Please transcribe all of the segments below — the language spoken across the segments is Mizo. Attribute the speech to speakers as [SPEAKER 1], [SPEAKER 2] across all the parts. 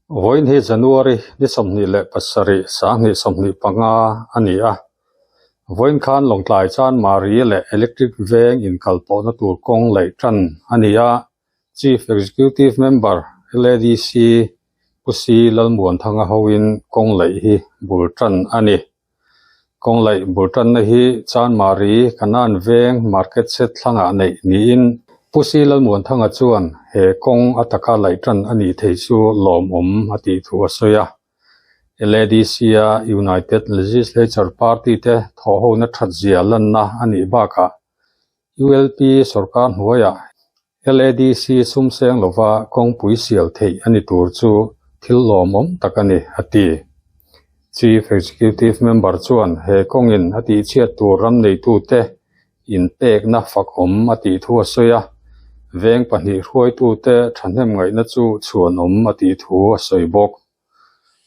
[SPEAKER 1] Vawiin hi January ni 27 2025 a ni a. Vawiin khan Lawngtlai Chanmari leh Electric Veng inkalpawhna tur kawng laih tan a ni a. Chief Executive Member LADC Pu C Lalmuanthanga hoin kawng laih hi bul tan a ni. Kawng laih bul tanna hi Chanmari Kanan Veng Market Shed thlangah neih niin Pu C Lalmuanthanga chuan he kawng a taka laih tan a nih theih chu lawmawm a tih thu a sawi a. LADC-a United Legislature Party te thawhhona thatzia lanna a nih bakah ULP sorkar hnuaiah LADC sum seng lova kawngpui sial theih a ni tur chu thil lawmawm tak a ni, a ti. Chief Executive Member chuan he kawngin a tihchhiat tur ram neitute inpekna fakawm a tih thu a sawi a, veng pahnih hruaitute thahnem ngaihna chu chhuanawm a tih thu a sawi bawk.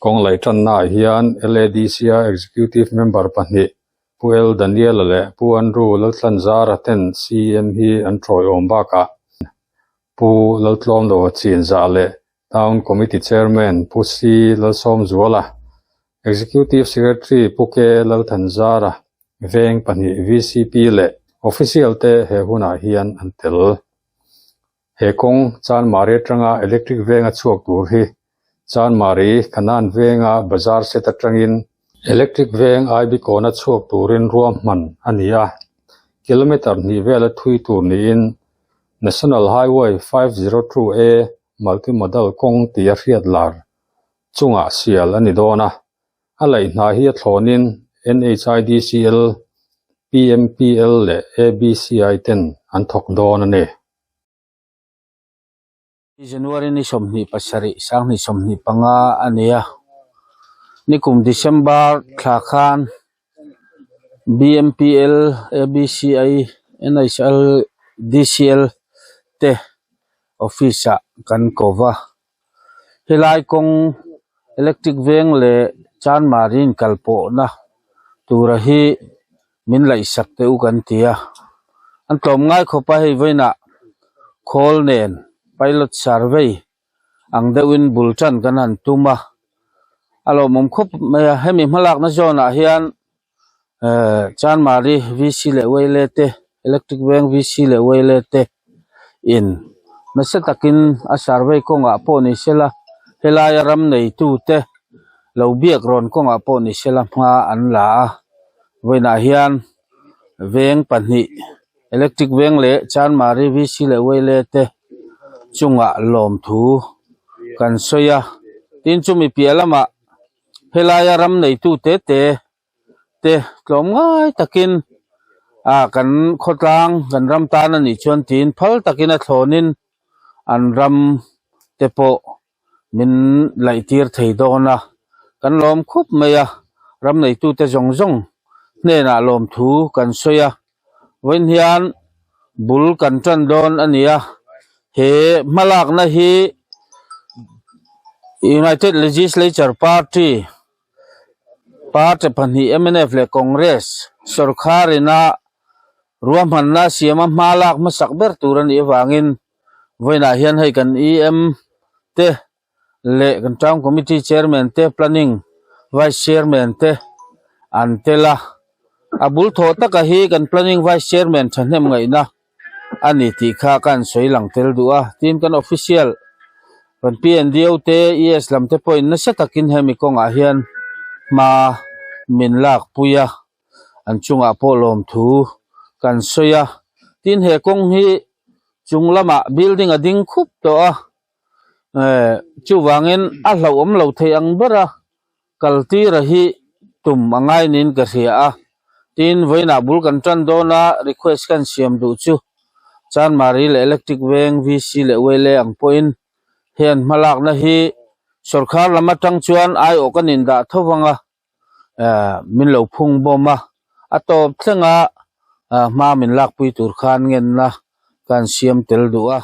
[SPEAKER 1] Kawng laih tannaah hian LADC-a Executive Member pahnih Pu El Daniela leh Pu Andrew Laltlanzara ten CM hi an tawiawm bakah Pu Laltlawmlova Chinzah leh Town Committee Chairman Pu C Lalsawmzuala, Executive Secretary Pu K Lalthanzara, Veng pahnih VCP leh Official te he hunah hian an tel. He kawng Chanmari atanga Electric Venga chhuak tur hi Chanmari Kanan Venga Bazar set atangin Electric Veng Aibikawna chhuak turin ruahman a ni a, kilometre hnih vela thui tur niin National Highway 502A Multimodal kawng tia hriat lar chungah sial a ni dawn a, a laih hna hi a thlawnin NHIDCL, PMPL leh ABCI ten an thawk dawn a ni.
[SPEAKER 2] January ni 27 2025 a ni a, nikum December thla khan BMPL, ABCI, NHL, DCL te office ah kan ko va. Helai kawng electric veng leh Chanmari inkal pawhna tura hi min laihsak teh u kan ti a, an tlawm ngai khawp a hei vawiinah khawl nen pilot survey ang deuhin bul tan kan han tum a, a lawmawm khawp mai a hemi hmalakna zawnah hian ehh Chanmari VC leh Wele te electric veng VC leh Wele te in nasa takin a survey kawngah pawh ni sela helaia ram neitu te lo biak rawn kawngah pawh ni sela hma an la a vawiinah hian veng pahnih electric veng leh Chanmari VC leh Wele te chungah lawmthu kan sawi a tin chumi piah lamah helaia ram neitu te te te tlawm ngai takin ah kan khawtlang kan ram tan a nih chuan tiin phal takin a thlawnin an ram te pawh min laih tir thei dawn a kan lawm khup mai a ram neitu te zawng zawng hnenah lawmthu kan sawi a vawiin hian bul kan tan dawn a ni a he hmalakna hi United Legislature Party Party pahnih mnf leh Congress sawrkharin a ruahmanna siama hma lak hmasak ber tur a nih avangin vawiinah hian hei kan EM te leh kan Town Committee Chairman te Planning Vice Chairman te an tel a, a bul thawh taka hi kan Planning Vice Chairman thahnem ngaihna a ni tih kha ka han sawi lang tel duh a, tin kan official kan PNDO te ES lam te pawhin nasa takin hemi kawngah hian hma min lak pui a, an chungah pawh lawmthu kan sawi a, tin he kawng hi chung lamah building a ding khup tawh a, eh chuvangin a hlauhawm lo thei ang ber a. Kaltira hi tum a ngai niin ka hria a, tin vawiinah bul kan tan dawn a, request kan siam duh chu Chanmari leh Electric Veng VC leh Wele ang pawhin hian hmalakna hi sawrkhar lam atang chuan aiawh kan indah tho vang a, eh min lo phung bawm a, a tawp thlenga hma min lakpui tur khan ngenna kan siam tel duh a.